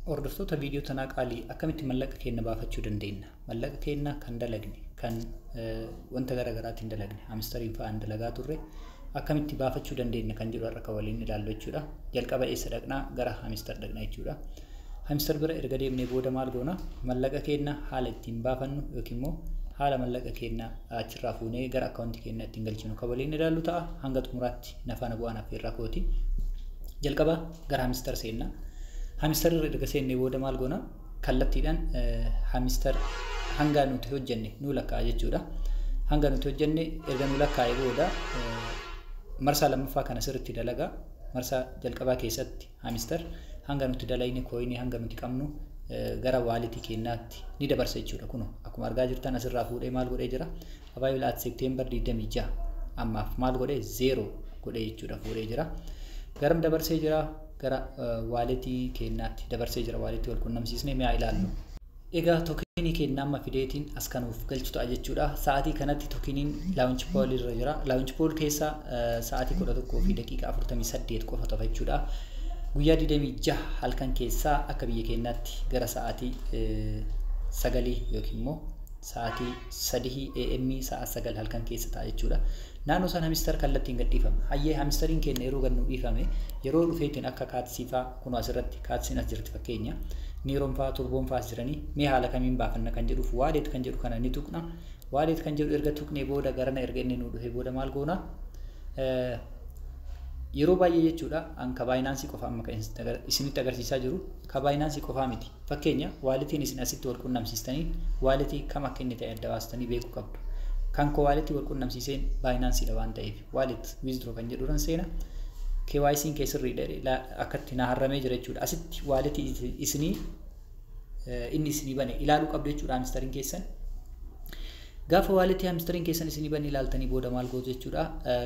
Hordoftoota viidiyoo tanaa qaalii, akkamitti mallaqa keenya baafachuu dandeenya? Mallaqa keenya kan dalagne, kan wanta garaagaraatiin dalagne, Hamsteriin fa'aan dalagaa turre akkamitti baafachuu dandeenya kan jedhu har'a kan waliin ilaallu jechuudha. Jalqaba eessa dhaqnaa? Gara Hamster dhaqna jechuudha. Hamster bira erga deemnee booda maal goona? Mallaqa keenya haala ittiin baafannu yookiin immoo haala mallaqa keenya achirraa fuunee gara akkaawuntii keenya ittiin galchinu kan waliin ilaallu ta'a. Hanga xumuraatti na faana bu'aan affeerraa kooti. Jalqaba gara Hamster seenna. Hamster irra erga seennee booda maal goona? Kallattiidhaan Hamster hanga nuti hojjenne nu lakkaa'a jechuudha. Hanga nuti hojjenne erga nu lakkaa'e booda marsaa lammaffaa kana sirriitti dalagaa. Marsaa jalqabaa keessatti Hamster hanga nuti dalagne, coinii hanga nuti qabnu gara walletii keenyaatti ni dabarsa jechuudha. Kun akkuma argaa jirtan asirraa fuudhee maal godhee jira? Available at September 26 ammaaf maal godhee? Zero godhee jechuudha, fuudhee jira. Garam dabarsee jira? Gara walletii keenyaatti dabarsee jira. Walletii wal qunnamsiisnee mi'a ilaallu. Egaa tokenii keenya amma fideetiin as kanuuf galchu ta'a jechuudha. Sa'aatii kanatti tokeniin launch pool irra jira. Launch pool keessa sa'aatii 11:48 qofa ta'a jechuudha. Guyyaa 26 halkan keessaa akka biyya keenyaatti gara sa'aatii 9 yookiin immoo sa'aatii 3 AM, sa'a 9 halkan keessa ta'a jechuudha. Naannoo sana Hamster kallattiin gadhiifama. Hayyee, Hamsteriin keenya yeroo gad nu dhiifame, yeroo dhufeetiin akka Catsii fa'aa, kunoo asirratti Catsiin as jirti fakkeenya. Neuron fa'aa, Turboon fa'aa as jiranii, mee haala kamiin baafanna kan jedhuuf wallet kan jedhu kana ni tuqna. Wallet kan jedhu erga tuqnee booda, garana erga inni nu dhufe booda maal goona? Yeroo baay'ee jechuudha, an ka Binance qofa amma kan isinitti agarsiisaa jiru, ka Binance qofaa miti. Fakkeenya, walletiin isin asitti wal qunnamsiistanii walletii kam akka inni ta'e adda baastanii beekuu qabdu. Kan koo walletii wal qunnamsiiseen Binanceiidha waan ta'eef wallet withdraw kan jedhu seena. KYC'n kee sirriidha, akkatti na harramee jira jechuudha. Asitti walletii isinii inni isinii bane ilaaluu qabdu jechuudha Hamsteriin keessan. Gaafa walletii Hamsteriin keessan isinii bane ilaaltanii booda maal gootu jechuudha?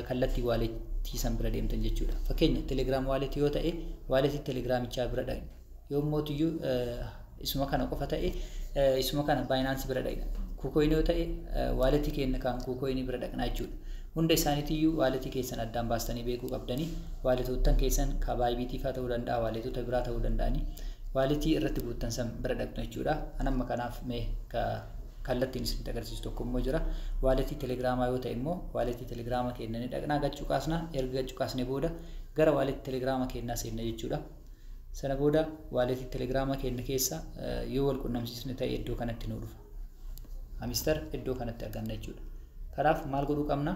Kallattii walletii san bira deemtan jechuudha. Fakkeenya, Telegram walletii yoo ta'e walletii Telegramichaa bira dhaqna. Yoo mootiyyuu isuma kana qofa ta'e isuma kana Binance bira dhaqna. KuCoinii yoo ta'e walletii keenya kan KuCoinii bira dhaqna jechuudha. Hunda isaaniitiyyuu walletii keessan addaan baastanii beekuu qabdanii, walletoottan keessan ka Bybitii fa'aa ta'uu danda'a, walletoota biraa ta'uu danda'anii, walletii irratti guuttan san bira dhaqnu jechuudha. An amma kanaaf mee kallattiin isinitti agarsiisu tokko immoo jira. Walletii Telegramaa yoo ta'e immoo walletii Telegramaa keenya ni dhaqnaa, gachuu kaasna. Erga gachuu kaasne booda gara walletii Telegramaa keenyaa seenna jechuudha. Sana booda walletii Telegramaa keenya keessa yoo wal qunnamsiisne ta'e iddoo kanatti nu dhufa. Hamster iddoo kanatti arganna jechuudha. Kanaaf maal godhuu qabna?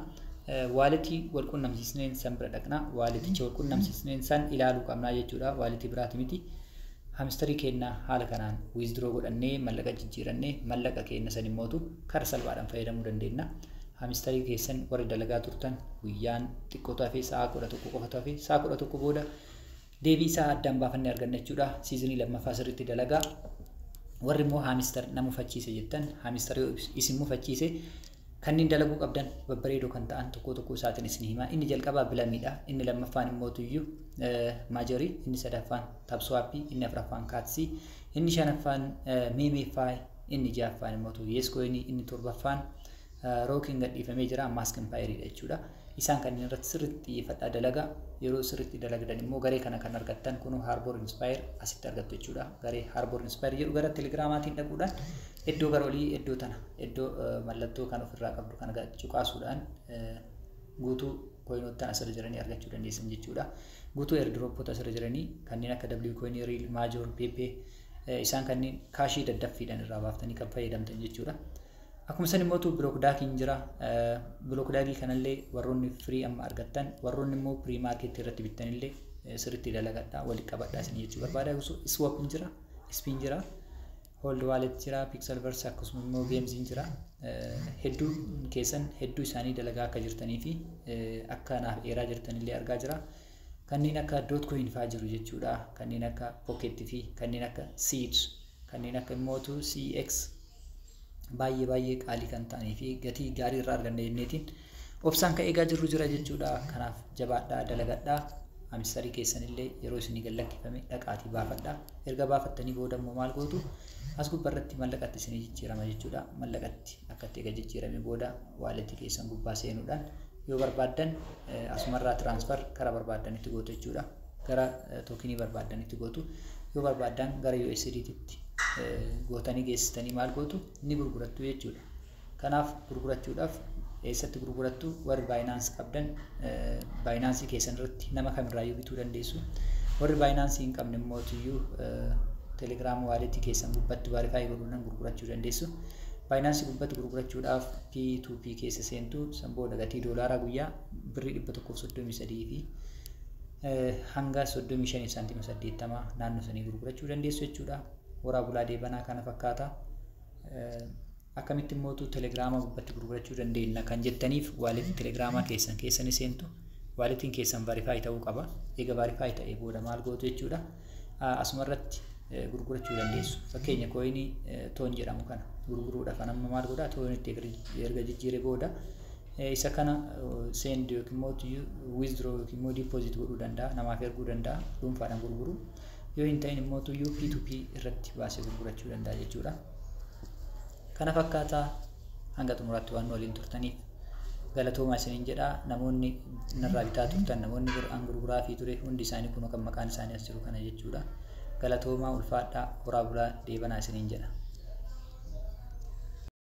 Walletii wal qunnamsiisneen san bira dhaqna. Walleticha wal qunnamsiisneen san ilaaluu qabna jechuudha. Walletii biraati miti. Hamsterii keenya haala kanaan withdraw godhannee, mallaqa jijjiirannee, mallaqa keenya san immootu karaa salphaadhaan fayyadamuu dandeenya. Hamsterii keessan warri dalagaa turtan, guyyaan xiqqootu hafee, sa'a 11 qofatu hafee, sa'a 11 booda deebii isaa addaan baafannee arganna jechuudha. Seasonii lammaffaa sirriitti dalagaa. Warri immoo Hamster na mufachiise jettan, Hamster yoo isin mufachiise kanneen dalaguu qabdan babbareedoo kan ta'an tokko tokko isaatiin isin hima. Inni jalqabaa Blumidha. Inni lammaffaan immoo tuyyuu Majorii, inni sadaffaan TapSwapii, inni afuraffaan Catsii, inni shanaffaan MemeFi, inni ja'affaan immoo Yescoinii, inni torbaffaan Rockiin gadhiifamee jira, Mask Empireiidha jechuudha. Isaan kanneen irratti sirriitti xiyyeeffadhaa dalagaa. Yeroo sirriitti dalagdan immoo garee kana kan argattan, kunuu Harbor Inspire asitti argattu jechuudha. Garee Harbor Inspire jedhu gara Telegramaatiin dhaquudhaan iddoo gara olii, iddoo tana, iddoo mallattoo kan ofirraa qabdu kana cuqaasuudhaan guutuu coinoottan asirra jiranii argachuu dandeessan jechuudha. Guutuu airdropoota asirra jiranii kanneen akka W coinii, Real, Major, Pepe, isaan kanneen cashii daddaffiidhaan irraa baaftanii kan fayyadamtan jechuudha. Akkuma san immoo BlockDAGiin jira. BlockDAGii kanallee warroonni free amma argattan, warroonni immoo pre-marketii irratti bittanillee sirriitti dalagadhaa, walitti qabadhaa isin jechuu barbaada. Swap jira, Spin jira, Hold Wallet jira, Pixelverse, akkasuma immoo Gamesiin jira. Hedduu keessan hedduu isaanii dalagaa akka jirtanii fi akka naaf eeraa jirtanillee argaa jira. Kanneen akka Dogecoin fa'aa jiru jechuudha. Kanneen akka Pocket fi kanneen akka Seed, kanneen akka immootu CX baay'ee baay'ee qaalii kan ta'anii fi gatii gaarii irraa arganna jenneetiin obsaan kan eegaa jirru jira jechuudha. Kanaaf jabaadhaa, dalagadhaa. Hamsterii keessanillee yeroo isinii gad lakkifame dhaqaatii baafadhaa. Erga baafattanii booda immoo maal gootu? As gubbaarratti mallaqatti isinii jijjiirama jechuudha. Mallaqatti akkatti eega jijjiirame booda walletii keessan gubbaa seenuudhaan yoo barbaaddan asumarraa transfer karaa barbaaddanitti gootu jechuudha. Gara tokenii barbaaddanitti gootu. Yoo barbaaddan gara USDT gootanii geessitanii maal gootu, ni gurgurattu jechuudha. Kanaaf gurgurachuudhaaf eessatti gurgurattu? Warri Binance qabdan Binance keessan irratti nama kamirraayyuu bituu dandeessu. Warri Binance hin qabne immoo Telegram wallet keessan gubbatti verify godhuudhaan gurgurachuu dandeessu. Binance gubbatti gurgurachuudhaaf P2P keessa seentu. San booda gatii doolaaraa guyyaa birrii 133 fi hanga 35 saantima 80 naannoo sanii gurgurachuu dandeessu jechuudha. Horaa bulaa deebanaa, kana fakkaata. Akkamitti immoo Telegiraama gubbatti gurgurachuu dandeenya kan jettaniif, wallet Telegiraamaa keessan keessa ni seentu. Walletiin keessan verify ta'uu qaba. Eega verify ta'ee booda maal gootu jechuudha? Asuma irratti gurgurachuu dandeessu. Fakkeenya coinii TON jedhamu kana gurguruudhaaf amma maal godhaa? TONitti erga jijjiire booda isa kana send yookiin immoo withdraw yookiin immoo deposit godhuu danda'a, namaaf erguu danda'a, dhuunfaadhaan gurguru. Yoo hin ta'in immoo P2P irratti baasee gurgurachuu danda'a jechuudha. Kana fakkaataa, hanga xumuraatti waan waliin turtaniif galatoomaa isiniin jedha. Namoonni narraa bitaa turtan, namoonni an gurguraa fi ture hundi isaanii kun kan maqaan isaanii as jiru kana jechuudha. Galatoomaa, ulfaadhaa, horaa bulaa, deebanaa isiniin jedha.